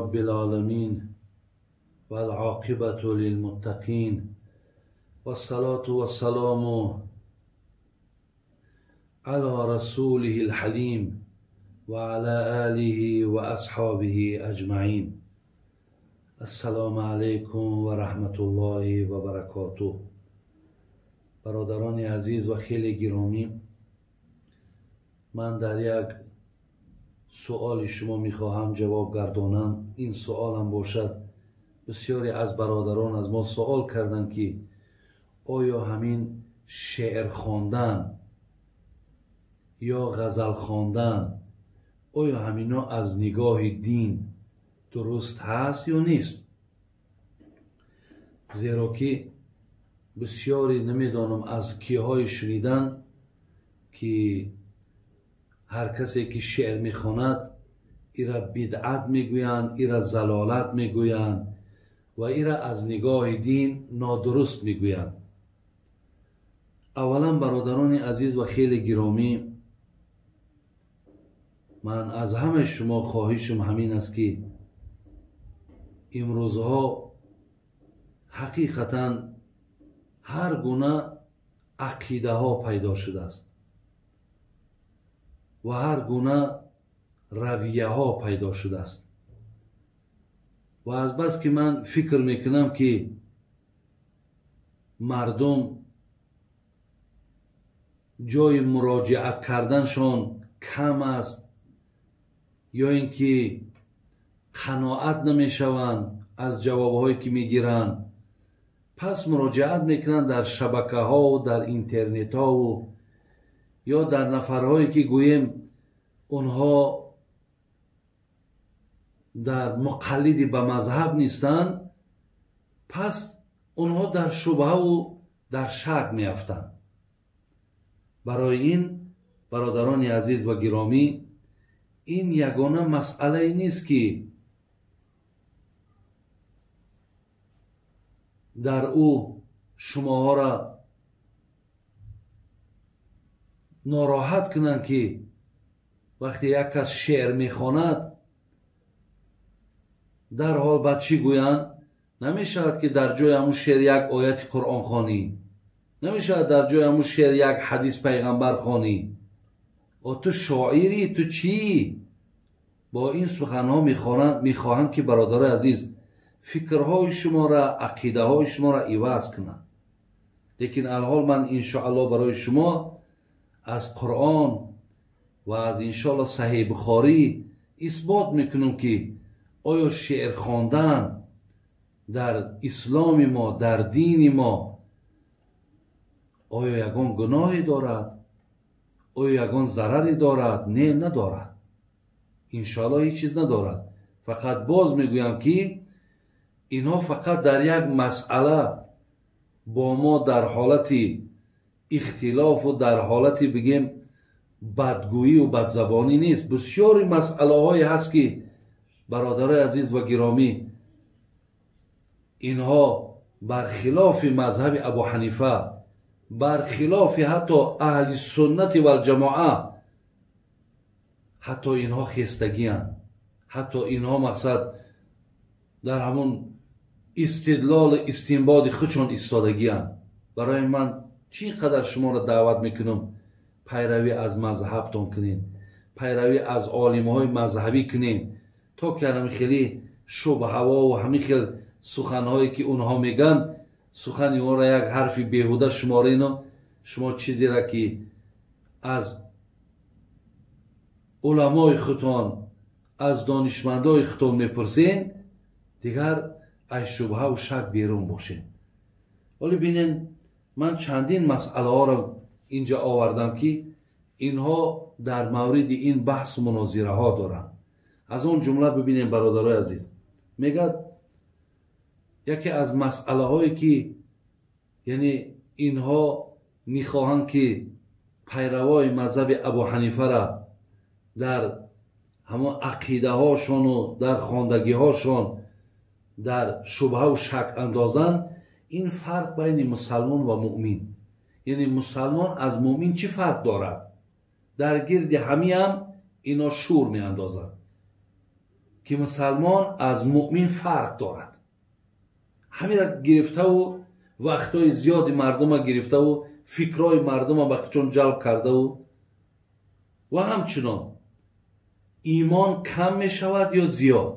رب العالمين والعاقبة للمتقين والصلاة والسلام على رسوله الحليم وعلى آله وأصحابه أجمعين. السلام علیکم و رحمت الله و برکاته. برادران عزیز و خیلی گرامی، من در یک سؤال شما میخواهم جواب گردانم. این سؤالم باشد، بسیاری از برادران از ما سوال کردند که آیا همین شعر خواندن یا غزل خواندن، آیا همینا از نگاه دین درست هست یا نیست؟ زیرا که بسیاری نمیدانم از کیهای شنیدن که هر کسی که شعر میخواند ایرا بدعت میگویند، ایرا زلالت میگویند و ایرا از نگاه دین نادرست میگویند. اولا برادران عزیز و خیلی گرامی، من از همه شما خواهشم همین است که امروزها حقیقتا هر گونه عقیده ها پیدا شده است و هر گونه رویه ها پیدا شده است و از بس که من فکر میکنم که مردم جای مراجعت کردنشان کم است یا اینکه قناعت نمیشوند از جوابهایی که میگیرند، پس مراجعت میکنند در شبکه ها و در اینترنت ها و یا در نفرهایی که گوییم اونها در مقلدی به مذهب نیستند، پس اونها در شبهه و در شک میافتند. برای این برادران عزیز و گرامی، این یگانه مسئله نیست که در او شماها را ناراحت کنند که وقتی یک کس شعر میخواند در حال بعد چی گویند؟ نمیشود که در جای همون شعر یک آیت قرآن خوانی، نمیشود در جای همون شعر یک حدیث پیغمبر خوانی. و تو شاعری، تو چی؟ با این سخنها میخواهند که برادر عزیز فکرهای شما را، عقیده های شما را عوض کنند. لیکن الحال من انشاءالله برای شما از قرآن و از انشاءالله صحیح بخاری اثبات میکنم که آیا شعر خواندن در اسلام ما، در دین ما، آیا یگان گناهی دارد؟ آیا یگان ضرری دارد؟ نه، ندارد. انشاءالله هیچ چیز ندارد. فقط باز میگویم که اینها فقط در یک مسئله با ما در حالت اختلاف و در حالت بگیم بدگویی و بدزبانی نیست. بسیاری مسئله های هست که برادرای عزیز و گرامی، اینها برخلاف مذهب ابو حنیفه، برخلاف حتی اهل سنت و الجماعه، حتی اینها خستگی هستند. حتی اینها مقصد در همون استدلال استنباط خودشون ایستادگی هستند. برای من چی قدر شما را دعوت میکنم پیروی از مذهبتون کنین، پیروی از عالمهای مذهبی کنین، تا که همین خیلی شبهه و همین خیلی سخنهایی که اونها میگن، سخن اونها را یک حرفی بیهوده شمارین. شما چیزی را که از علمای خودتان، از دانشمندای خودتان میپرسین، دیگر از شبهه و شک بیرون باشین. ولی بینین، من چندین مسئله ها را اینجا آوردم که اینها در مورد این بحث و مناظره ها دارن. از اون جمله ببینیم برادرای عزیز، میگه یکی از مسئله هایی که یعنی اینها میخواهند که پیروای مذهب ابو حنیفه را در همون عقیده هاشون و در خواندگی هاشون در شبهه و شک اندازن، این فرق بین مسلمان و مؤمن، یعنی مسلمان از مؤمن چی فرق دارد؟ در گرد همی هم اینا شور می اندازند ки мусалмон аз муъмин фарқ дорад. Ҳамира гирифтаву вақтҳои зиёди мардума гирифтаву фикрҳои мардума ба худшон ҷалб кардаву ва ҳамчунон имон кам мешавад ё зиёд,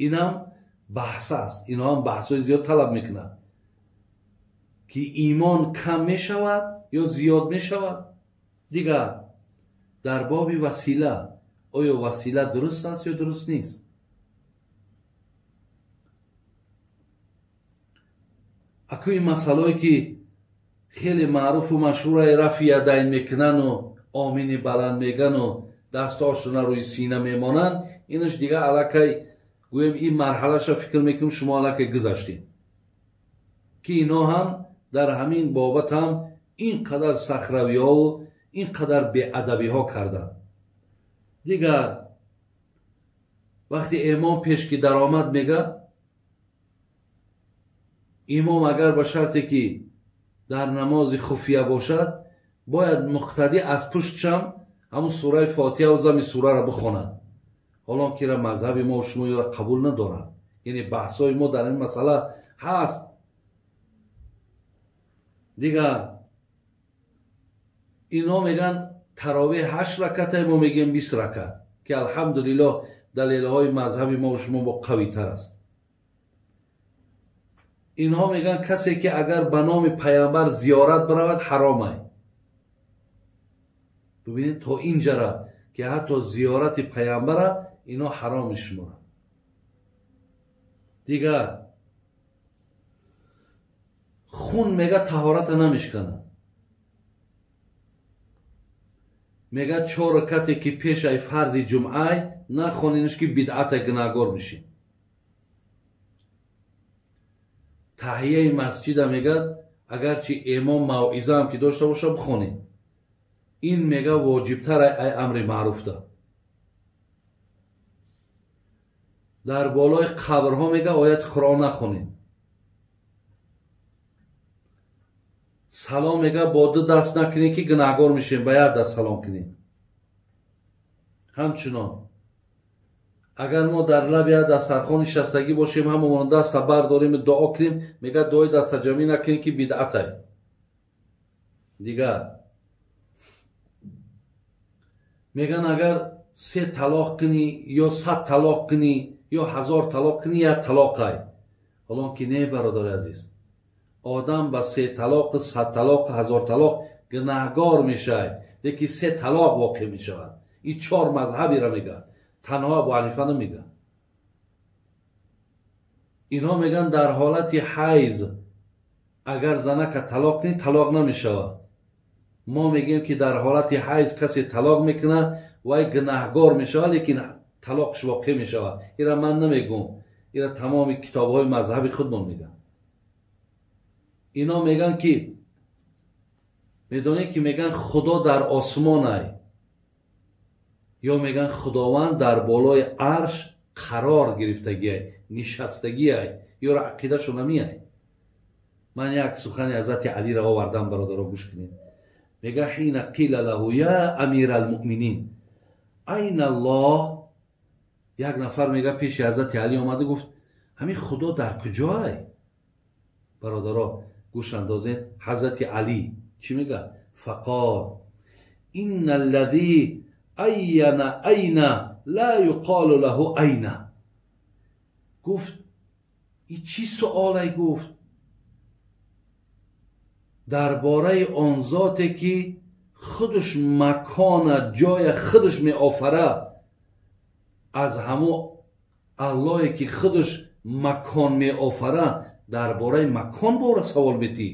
инам баҳс аст. Ино ҳам баҳсҳои зиёд талаб мекунад ки имон кам мешавад ё зиёд мешавад. Дигар дар боби васила, оё васила дуруст аст ё дуруст нест? Аку ин масъалое ки хеле маъруфу машҳура рафъи ядайн мекунану омини баланд мегану дастҳошона рӯи сина мемонанд, инаш дигар аллакай гӯем ин марҳалаша фикр мекунем шумо аллакай гузаштед, ки ино ҳам дар ҳамин бобат ҳам ин қадар сахравиҳову ин қадар беадабиҳо карданд. Дигар вақте имом пеш ки даромад мега, имом агар ба шарте ки дар намози хуфия бошад, бояд муқтадӣ аз пуштшам ҳамун сураи фотиҳа ва зами сураро бихонад. Ҳолон ки ра мазҳаби мо шумо ёро қабул надорад. Яъне баҳсҳои мо дар ин масъала ҳаст. Дигар ино меган таровеҳ 8 раката, мо мегӯем 20 ракат, ки алҳамдулиллоҳ далелҳои мазҳаби мо шумо бо қавитар аст. Инҳо мегӯянд касе ки агар ба номи паямбар зиёрат биравад ҳаромай. Бибинед то инҷара ки ҳатто зиёрати паямбара ино ҳаром мешуморанд. Дигар хун мега таҳората намешканад. Мега 4 ракате ки пешай фарзи ҷумъай нахонинаш ки бидъата гунаҳгор мешӣ. Таҳияи масҷида мегад агарчи имом мавъизаам ки дошта боша бихонед, ин мега воҷибтар ай амри маъруфта. Дар болои қабрҳо мега ояти Қуръон нахонед. Салом мега бо 2 даст накунед ки гунаҳгор мешем, ба як даст салом кунед. Ҳамчунон агар мо дар лаби як дастархон нишастагӣ бошем, ҳамамон даста бардорем дуо кунем, мега дуои дастаҷамӣ накунем ки бидъатай. Дигар меган агар 3 талоқ кунӣ ё 100 талоқ кунӣ ё 1000 талоқ кунӣ, як талоқай. Ҳолон ки не, бародари азиз, одам ба 3 талоқ, 100 талоқ, 1000 талоқ гунаҳгор мешавад, лекин 3 талоқ воқеъ мешавад. Ин 4 мазҳабиро мега, танҳо Абу Ҳанифа намега. Инҳо меган дар ҳолати ҳайз агар занака талоқ кунӣ талоқ намешавад. Мо мегӯем ки дар ҳолати ҳайз касе талоқ мекунад вай гунаҳгор мешавад, лекин талоқш воқеъ мешавад. Ира ман намегӯм, ира тамоми китобҳои мазҳаби худмон мегӯянд. Ино мегӯянд ки медонед ки мегӯянд Худо дар осмонай, ё мегӯянд Худованд дар болои арш қарор гирифтагиай, нишастагиай, ёро ақидашо намеай. Ман як сухани ҳазрати Алиро овардам, бародаро гӯш кунед. Мега ҳина қила лаҳу я амира алмуъминин айна Аллоҳ. Як нафар мега пеши ҳазрати Али омада гуфт ҳамин Худо дар куҷоай? Бародаро гӯш андозед, ҳазрати Али чӣ мега? Фақол инна аллазӣ айяна айна ла юқолу лаҳу айна. Гуфт и чӣ суолай? Гуфт дар бораи он зоте ки худаш макона, ҷоя худаш меофара, аз ҳамо Аллоҳе ки худаш макон меофара, дар бораи макон бора савол метӣ.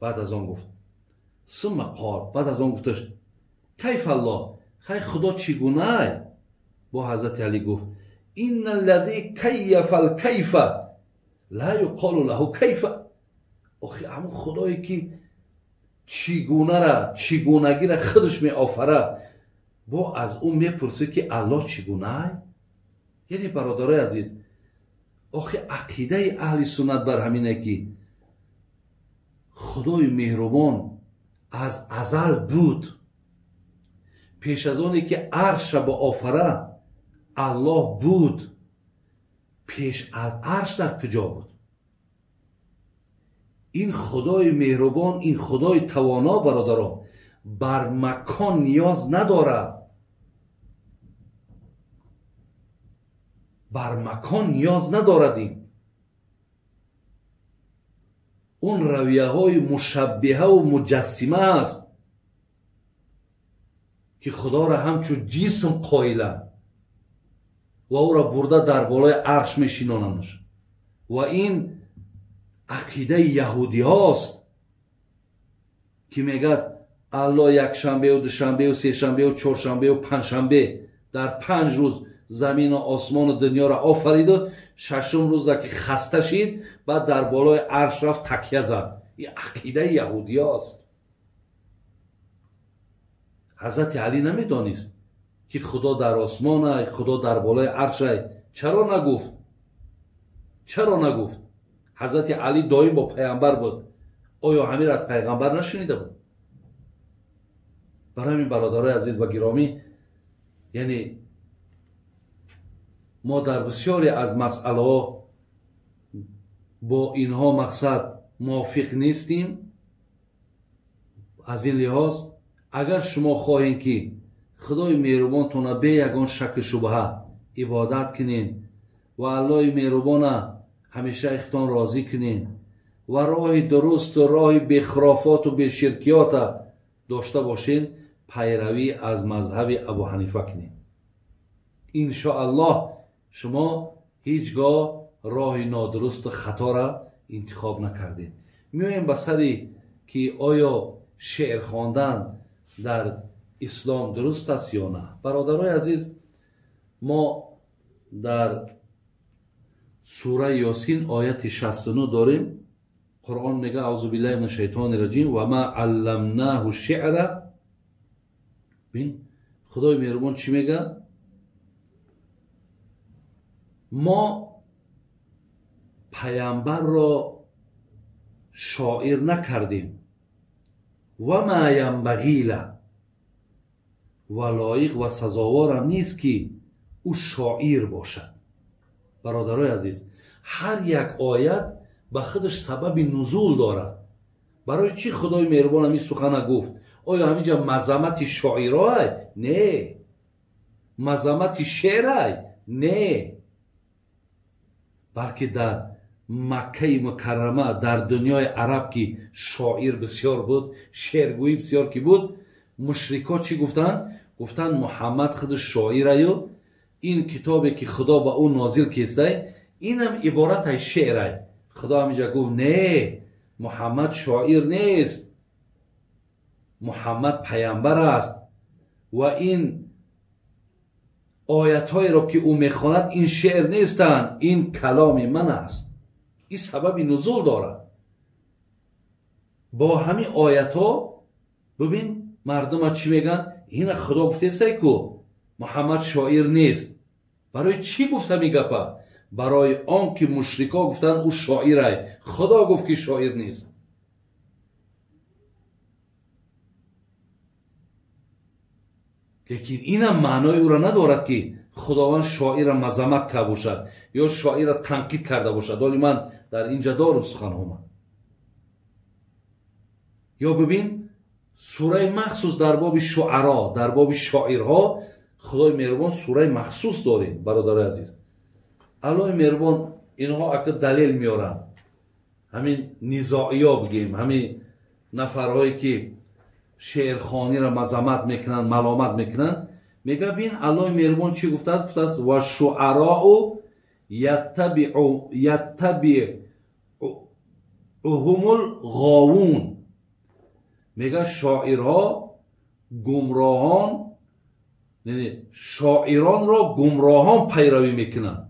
Баъд аз он гуфт сумма қол, баъд аз он гуфташ кайф Аллоҳ, хай Худо чӣ гунаай? Бо ҳазрати Али гуфт инна аллазӣ кайяфа алкайфа ла юқолу лаҳу кайфа. Охи ҳамон Худое ки чӣ гунара, чӣ гунагира худаш меофара, бо аз ӯ мепурсӣ ки Аллоҳ чӣ гунаай? Яъне бародарои азиз, охи ақидаи аҳли суннат бар ҳамине ки Худои меҳрубон аз азал буд, пеш аз оне ки арша боофара Аллоҳ буд, пеш аз арш дар куҷо буд? Ин Худои меҳрубон, ин Худои тавоно, бародаро, бар макон ниёз надорад. Бар макон ниёз надорад. Ин он равияҳои мушаббиҳаву муҷассима аст, ки Худоро ҳамчун ҷисм қоиланд ва ӯро бурда дар болои арш мешинонандаш. Ва ин ақидаи яҳудиҳост, ки мегӯяд Аллоҳ якшанбеу душанбеу сешанбеу чоршанбеу панҷшанбе дар 5 рӯз замину осмону дунёро офариду шашум рӯза ки хаста шид, баъд дар болои арш рафт такя зад. Ин ақидаи яҳудиҳост. Ҳазрати Алӣ намедонист, ки Худо дар осмонай, Худо дар болои аршай. Чаро нагуфт? Чаро нагуфт? Ҳазрати Алӣ доим бо пайғамбар буд. Оё ҳамир аз пайғамбар нашунида буд? Барои ҳамин, бародарои азиз ва гиромӣ, яъне мо дар бисёре аз масъалаҳо бо инҳо мақсад мувофиқ нестем. Аз ин лиҳоз, агар шумо хоҳед, ки Худои меҳрубонтона бе ягон шаку шубҳа ибодат кунед ва Аллоҳи меҳрубона ҳамеша ихтон розӣ кунед ва роҳи дурусту роҳи бехурофоту беширкиёта дошта бошед, пайравӣ аз мазҳаби Абу Ҳанифа кунед. Иншоаллоҳ шумо ҳеҷ гоҳ роҳи нодурусту хатора интихоб накардед. Меоем ба сари ки оё шеър хондан дар ислом дуруст аст ё на. Бародарои азиз, мо дар сураи Ёсин ояти 69 дорем. Қуръон мега: аузу биллаҳи мина шайтони раҷим ва ма алламнаҳу шиъра. Бин, Худои меҳрубон чӣ мега? Мо паямбарро шоир накардем. Ва ма янбағӣ ла, ва лоиқ ва сазоворам нест, ки ӯ шоир бошад. Бародарои азиз, ҳар як оят ба худаш сабаби нузул дорад. Барои чӣ Худои меҳрубон ҳамин сухана гуфт? Оё ҳаминҷа мазамати шоирой? Не. Мазамати шеърай? Не. Балки дар Маккаи Мукаррама, дар дунёи араб, ки шоир бисёр буд, шеъргӯӣ бисёр ки буд, мушрикҳо чӣ гуфтанд? Гуфтанд Муҳаммад худаш шоираю, ин китобе ки Худо ба ӯ нозил кестай, инам иборат ай шеърай. Худо ҳаминҷа гуфт: не, Муҳаммад шоир нест, Муҳаммад паямбар аст ва ин оятҳоеро ки ӯ мехонад, ин шеър нестанд, ин каломи ман аст. Ин сабаби нузул дорад. Бо ҳамин оятҳо бибин, мардума чӣ мегӯянд? Ина Худо гуфтесай ку Муҳаммад шоир нест. Барои чӣ гуфт ҳамин гапа? Барои он ки мушрикҳо гуфтанд ӯ шоирай. Худо гуфт, ки шоир нест. Лекин инам маънои ӯро надорад, ки Худованд шоирро мазамат карда бошад ё шоирро танқид карда бошад. Ҳоли ман дар инҷа дорум суханҳома. Ё бибин, сураи махсус дар боби шуаро, дар боби шоирҳо Худои меҳрубон сураи махсус дорем, бародарои азиз. Аллоҳи меҳрубон инҳо ака далел меоранд. Ҳамин низоиё бигем, ҳамин нафарҳое ки шеърхониро мазамат мекунанд, маломат мекунанд, мега: бин, Аллоҳи меҳрубон чӣ гуфтааст? Гуфтааст: ва шуароу яттабиуҳумул ғовун. Мега шоирҳо гумроҳон, яъне шоиронро гумроҳон пайравӣ мекунанд.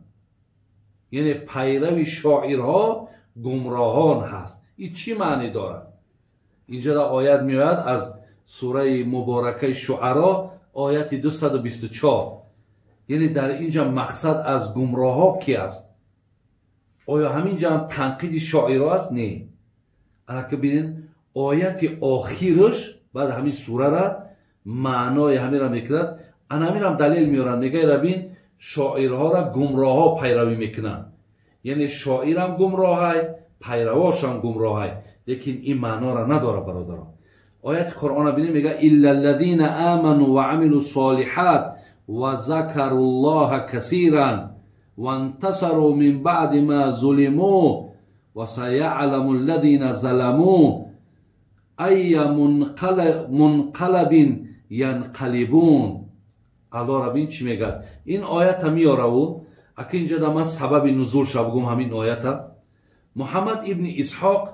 Яъне пайрави шоирҳо гумроҳон ҳаст. Ин чӣ маънӣ дорад? Инҷа оят меояд аз сураи муборакаи Шуаро, ояти 224. Яъне дар инҷа мақсад аз гумроҳҳо ки аст? Оё ҳаминҷа ҳам танқиди шоирҳо аст? Не. Анака бинед, ояти охираш баъд ҳамин сурара маънои ҳаминро мекунад. Ана ҳаминам далел меоранд. Мегӯяд: рабин, шоирҳоро гумроҳҳо пайравӣ мекунанд. Яъне шоирам гумроҳай, пайравошам гумроҳай, лекин ин маъноро надорад, бародарон. Ояти Қуръона бинем, мега: «Илла аллазина аману ва амилу солиҳат ва закару ллоҳа касиран вантасару мин баъди ма зулиму ва саяъламу аллазина заламу айя мунқалабин янқалибун». Аллоҳ бин чӣ мегӯяд. Ин оята меораву ака инҷа да ман сабаби нузулша бугум. Ҳамин оята Муҳаммад ибни Исҳоқ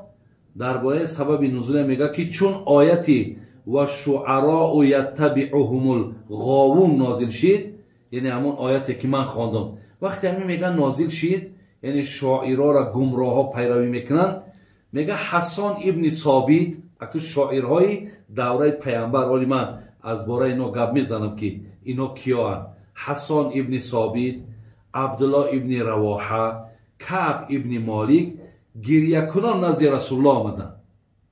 дар бораи сабаби нузуле мегӯяд, ки чун ояти «ва шуароу яттабиуҳумул ғовун» нозил шид, яъне ҳамон ояте ки ман хондам, вақте ҳамин мега нозил шид, яъне шоирора гумроҳҳо пайравӣ мекунанд, мега Ҳассон ибни Собит, аку шоирҳои давраи пайғамбар, оли ман аз бораи ино гап мезанам, ки ино киёанд: Ҳассон ибни Собит, Абдулло ибни Равоҳа, Каъб ибни Молик гирьякунон назди Расулулло омаданд.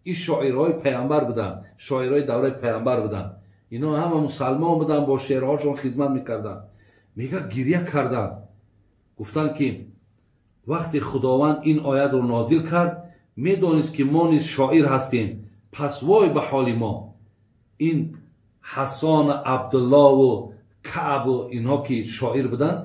Ин шоирҳои пайғамбар буданд, шоирҳои давраи пайғамбар буданд. Ино ҳама мусалмон буданд, бо шеърҳошон хизмат мекарданд. Мега гирья карданд, гуфтанд, ки вақте Худованд ин оятро нозил кард, медонист, ки мо низ шоир ҳастем, пас вой ба ҳоли мо. Ин Ҳассон, Абдуллову Каъбу инҳо ки шоир буданд,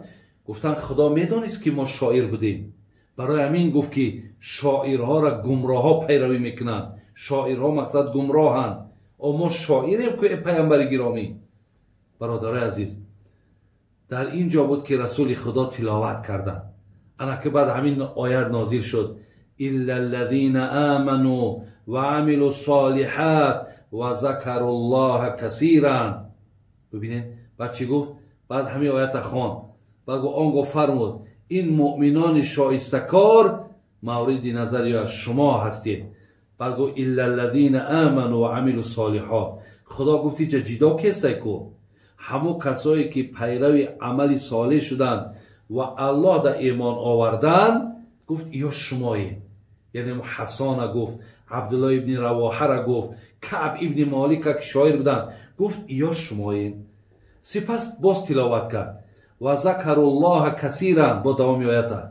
гуфтанд: Худо медонист, ки мо шоир будем, барои ҳамин гуфт, ки шоирҳоро гумроҳҳо пайравӣ мекунанд, шоирҳо мақсад гумроҳанд. О мо шоирем ку, э пайғамбари гиромӣ. Бародарои азиз, дар ин ҷо буд, ки Расули Худо тиловат карданд. Ана ки баъд ҳамин оят нозил шуд: «Илла аллазина аману ва амилу солиҳат ва закару ллоҳа касиран». Бибинед, баъд чӣ гуфт? Баъд ҳамин оята хонд, баъд он гоҳ фармуд: ин муъминони шоистакор мавриди назари шумо ҳастед. Баъд гуфт: «Илла аллазина аману ва амилу солиҳот». Худо гуфт: иҷа ҷидо кестай ку, ҳамон касое ки пайрави амали солеҳ шуданд ва Аллоҳ да имон оварданд, гуфт: иё шумоед. Яъне Ҳасона гуфт, Абдулло ибни Равоҳара гуфт, Каъб ибни Молика, ки шоир буданд, гуфт: иё шумоед. Сипас боз тиловат кард: «Ва закару ллоҳа касиран», бо давоми оята,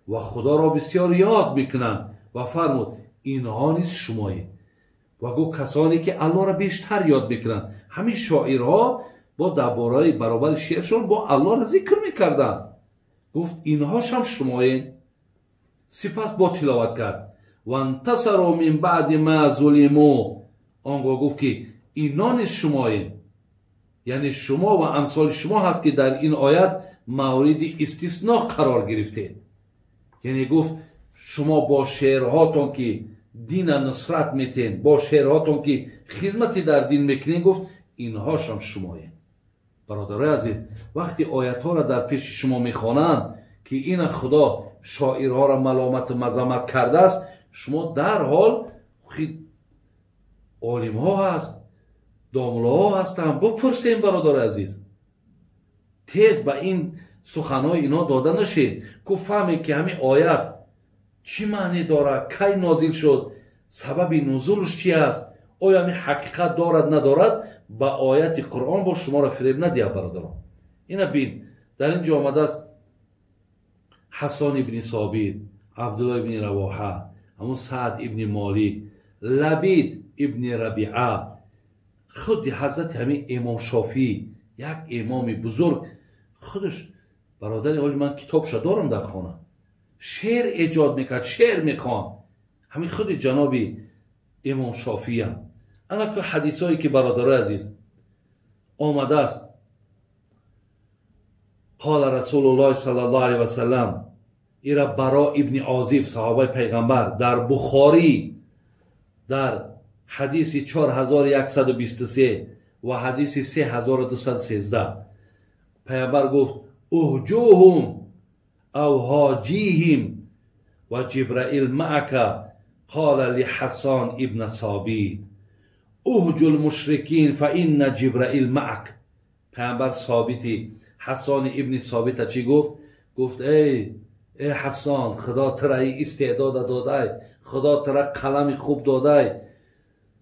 ва Худоро бисёр ёд мекунанд, ва фармуд: инҳо низ шумоед. Ва гуфт: касоне ки Аллоҳро бештар ёд мекунанд. Ҳамин шоирҳо бо дар бораи баробари шеършон бо Аллоҳро зикр мекарданд, гуфт: инҳошам шумоед. Сипас бо тиловат кард: «Вантасару мин баъди ма зулиму». Он гоҳ гуфт, ки ино низ шумоед. Яъне шумо ва амсоли шумо ҳаст, ки дар ин оят мавриди истисно қарор гирифтед. Яъне гуфт: шумо бо шеърҳотон, ки дина нусрат метен, бо шеърҳотон, ки хизмати дар дин мекунед, гуфт: инҳошам шумоед. Бародарои азиз, вақте оятҳоро дар пеши шумо мехонанд, ки ина Худо шоирҳоро маломату мазаммат кардааст, шумо дарҳол олимҳо ҳаст, домлаҳо ҳастанд, бупурсем. Бародари азиз, тез ба ин суханҳои ино дода нашед ку, фаҳмед, ки ҳамин оят чӣ маъне дорад, кай нозил шуд, сабаби нузулш чи аст, оё ҳамин ҳақиқат дорад, надорад. Ба ояти Қуръон бо шуморо фиреб надиҳад, бародарон. Ина бин, дар ин ҷо омадааст Ҳасан ибни Собит, Абдулло ибни Равоҳа, ҳамун Саъд ибни Молик, Лабид ибни Рабиа, худи ҳазрати ҳамин Имом Шофиӣ, як имоми бузург. Худаш, бародари оли, ман китобша дорам дар хона, шеър эҷод мекард, шеър мехонд ҳамин худи ҷаноби Имом Шофиям. Ана ку ҳадисое ки, бародарои азиз, омадааст: қола Расулуллоҳи саллаллоҳу алайҳи васалам, ира Баро ибни Озиб, саҳобаи пайғамбар, дар Бухорӣ дар ҳадиси 4123 ва ҳадиси 3213, пайғамбар гуфт: «Уҳҷуҳум ав ҳоҷиҳим ва Ҷибраил маака». Қола лиҳассон ибна Собит: «Уҳҷу лмушрикин фа инна Ҷибраил маак». Пайғамбар Собити, Ҳассони ибни Собита чӣ гуфт? Гуфт: эй, эй Ҳассон, Худо тура истеъдода додай, Худо тура қалами хуб додай,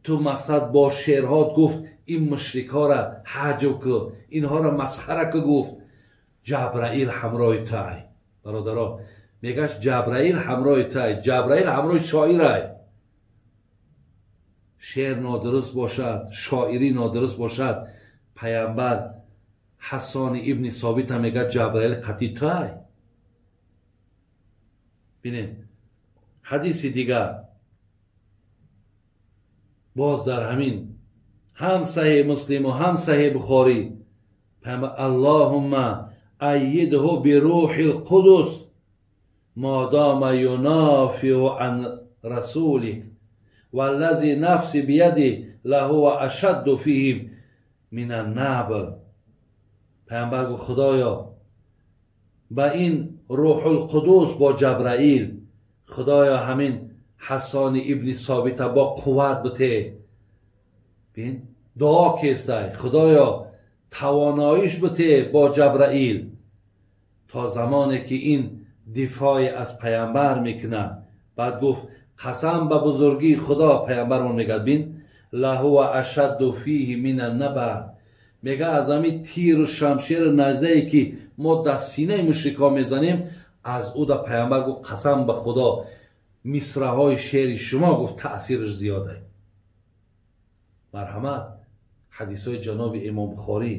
ту мақсад бо шеърҳот, гуфт, ин мушрикҳоро ҳаҷв ку, инҳоро масхара ку, гуфт. Ҷабраил ҳамроҳи тай. Бародаро, мегаш Ҷабраил ҳамроҳи тай, Ҷабраил ҳамроҳи шоирай. Шеър нодуруст бошад, шоирӣ нодуруст бошад, паямбар Ҳасани ибни Собита мега Ҷабраил қатъи тай. Бинед, ҳадиси дигар боз дар ҳамин ҳам Саҳеҳ Муслиму ҳам Саҳеҳ Бухорӣ, паямбар Аллоҳумма айидҳу бируҳил қудус модома юнофиу ан расулик валлази нафси бияди лаҳува ашадду фиҳим минан набл. Паямбар гуфт Худоё, ба ин Рӯҳул Қудус бо Ҷабраил, Худоё ҳамин Ҳасани ибни Собита бо қувват бите. Бин, дуо кестай, Худоё тавоноиш бите бо Ҷабраил то замоне ки ин дифои аз паямбар мекунад. Баъд гуфт қасам ба бузургии Худо, паямбармон мегӯяд, бин, лаҳува ашадду фиҳи минан набар. Мега аз ҳамин тиру шамшеру найзае ки мо дар синаи мушрикҳо мезанем, аз ӯ да паямбар гуфт қасам ба Худо, мисраҳои шеъри шумо гуфт таъсираш зиёда. Марҳамат, ҳадисҳои ҷаноби Имом Бухорӣ.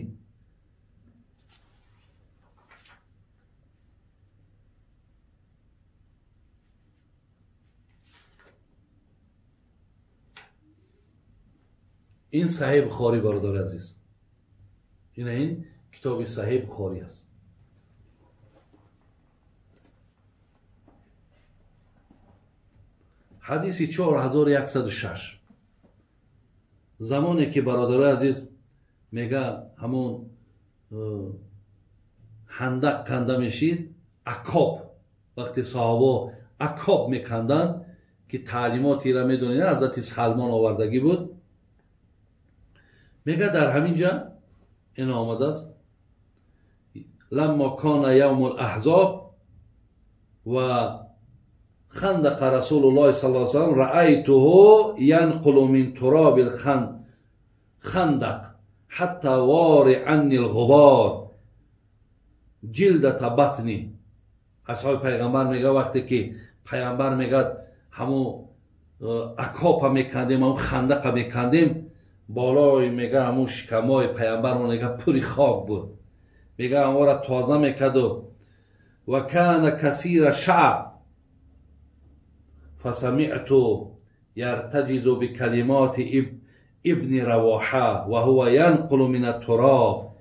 Ин Саҳеҳ Бухорӣ, бародари азиз, ин китоби Саҳеҳ Бухорӣ аст. Ҳадиси 4106. Замоне ки бародарои азиз мега ҳамон ҳандақ канда мешид, акоб, вақте саҳобо акоб меканданд, ки таълимотиро медонед, ҳазрати Салмон овардагӣ буд, мега дар ҳамин ҷа ин омадааст: ламма кана явмул аҳзоб ва خندق رسول الله صلى الله عليه وسلم رأيته ينقل من تراب الخندق حتى وار عني الغبار جلدة بطني. اصحاب پیغمبر میگه وقتی که پیغمبر میگه همو اکاپا میکندیم، همو خندق میکندیم، بالای میگه همو شکمای پیغمبر میگه پری خاک بود، میگه همو را تازه میکرد و کان کثیر شعر فسمعت يرتجز بكلمات ابن رواحه وهو ينقل من التراب.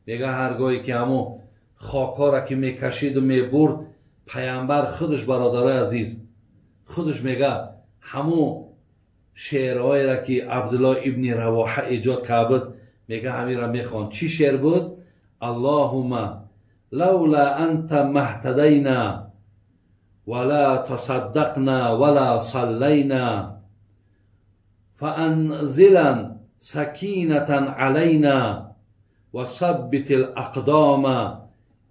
میگه هرگاهی که همو خاکا را که میکشید و میبرد، پیامبر خودش، برادرای عزیز، خودش میگه همو شعرهایی را که عبدالله ابن رواحه ایجاد کرده بود، میگه همین را میخوان. چی شعر بود؟ اللهم لولا انت ما اهتدینا ولا تصدقنا ولا صلينا فأنزلا سكينة علينا وثبت الأقدام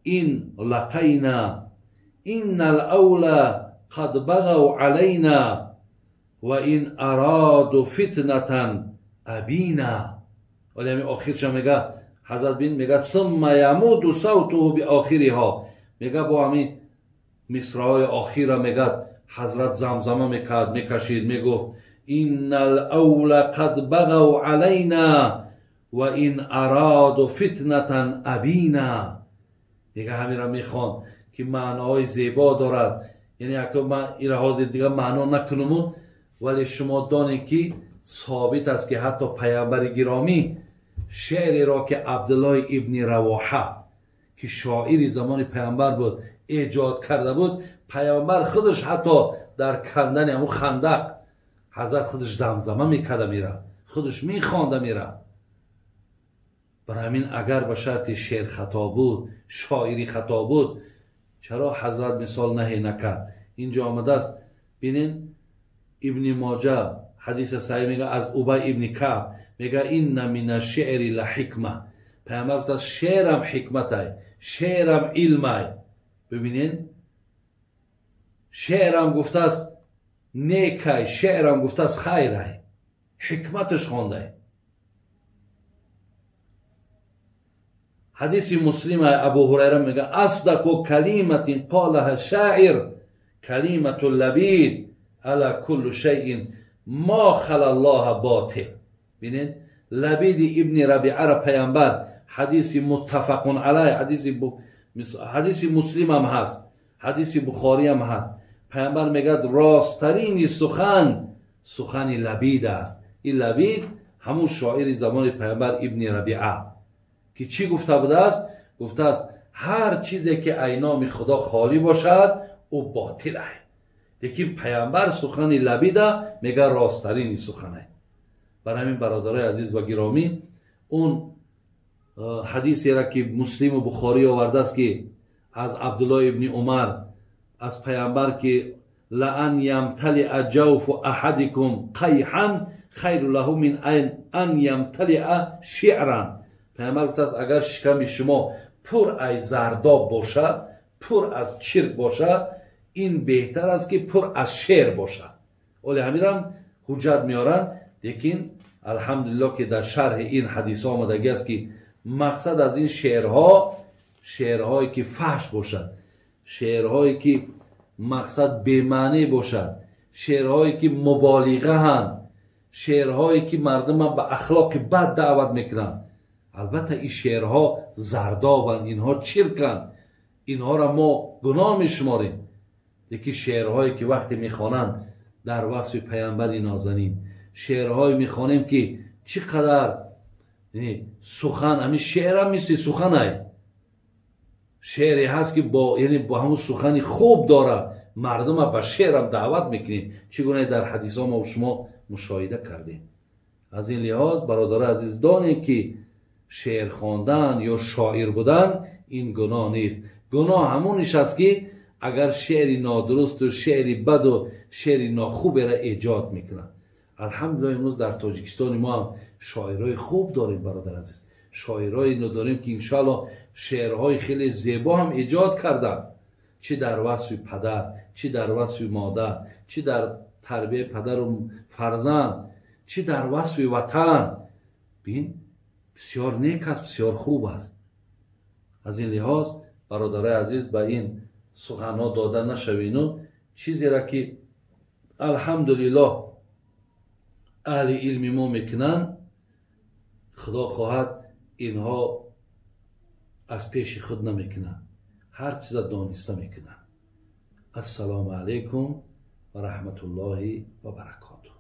إن لقينا إن الأولى قد بغوا علينا وإن أرادوا فتنة أبينا. ولی همین آخرش هم میگه حضرت بین میگه ثم يموت صوته بآخرها. میگه با همین مصرعای آخر را میگه حضرت زمزمه میکرد، میکشید، میگفت این الاول قد بغوا علینا و این ارادوا فتنة ابینا. میگه همین را میخوان که معناهای زیبا دارد، یعنی اگه من این حاضر دیگه معنا نکنم، ولی شما دانید که ثابت است که حتی پیامبر گرامی شعری را که عبدالله ابن رواحه که شاعری زمان پیامبر بود ایجاد کرده بود، پیامبر خودش حتی در کندن همون خندق حضرت خودش زمزمه میکرده میره، خودش میخوانده میره. برای همین اگر به شرط شعر خطا بود، شاعری خطا بود، چرا حضرت مثال نهی نکرد؟ اینجا آمده است، بینین ابن ماجه حدیث صحیح میگه از ابی ابن کعب میگه این من الشعر لحکمه. پیامبر گفت شعرم حکمته، شعرم علمه. ببینین شعرم گفته است نیکه، شعرم گفته است خیره، حکمتش خوانده. Ҳадиси Муслим Абу Ҳурайра мега: асдақу калиматин қолаҳа шоир калимату лабид ала куллу шайин ма хала Аллоҳа ботил. Бинед, Лабиди ибни Рабиара паямбар, ҳадиси муттафақун алай, ҳадиси Муслим ҳам ҳаст, ҳадиси Бухорӣ ҳам ҳаст. Паямбар мегӯяд: росттарини сухан сухани Лабид аст. Ин Лабид ҳамун шоири замони паямбар ибни Рабиа, ки чӣ гуфта будааст? Гуфтааст: ҳар чизе ки ай номи Худо холӣ бошад, ӯ ботил ай. Лекин паямбар сухани Лабида мега росттарини сухане. Бар ҳамин, бародарои азиз ва гиромӣ, он ҳадисеро ки Муслиму Бухорӣ овардааст, ки аз Абдуллоҳ ибни Умар, аз паямбар, ки лаан ямталиа ҷавфу аҳадикум қайҳан хайру лаҳу мин ан ямталиа шиъран. Паямбар гуфтааст: агар шиками шумо пур аз зардоб бошад, пур аз чирк бошад, ин беҳтар аст, ки пур аз шеър бошад. Оле ҳаминам ҳуҷҷат меоранд, лекин алҳамдулиллоҳ, ки дар шарҳи ин ҳадисҳо омадагӣ аст, ки мақсад аз ин шеърҳо шеърҳое ки фаҳш бошад, шеърҳое ки мақсад бемаънӣ бошад, шеърҳое ки муболиғаанд, шеърҳое ки мардума ба ахлоқи бад даъват мекунанд. Албатта, ин шеърҳо зардобанд, инҳо чирканд, инҳоро мо гуноҳ мешуморем. Лекин шеърҳое ки вақте мехонанд дар васфи паямбари нозанин, шеърҳое мехонем, ки чӣ қадар сухан, ҳамин шеърам мисли суханай, шеъре ҳаст, ки бо, яъне бо ҳамун сухани хуб дорад, мардума ба шеърам даъват мекунем, чӣ гуна дар ҳадисҳо мо шумо мушоҳида кардем. Аз ин лиҳоз, бародари азиз, донем, ки шеър хондан ё шоир будан ин гуноҳ нест. Гуноҳ ҳамониш аст, ки агар шеъри нодурусту шеъри баду шеъри нохуберо эҷод мекунад. Алҳамдулиллоҳ, имрӯз дар Тоҷикистони мо ҳам шоирҳои хуб дорем, бародар азиз, шоирҳое дорем, ки иншоалло шеърҳои хеле зебо ҳам эҷод карданд, чӣ дар васфи падар, чӣ дар васфи модар, чӣ дар тарбияи падару фарзанд, чӣ дар васфи ватан. Бин, бисёр нек аст, бисёр хуб аст. Аз ин лиҳоз, бародарои азиз, ба ин суханҳо дода нашавину чизеро ки алҳамдулиллоҳ аҳли илми мо мекунанд, Худо хоҳад, инҳо аз пеши худ намекунанд, ҳар чиза дониста мекунанд. Ассалому алайкум ва раҳматуллоҳи ва баракотуҳ.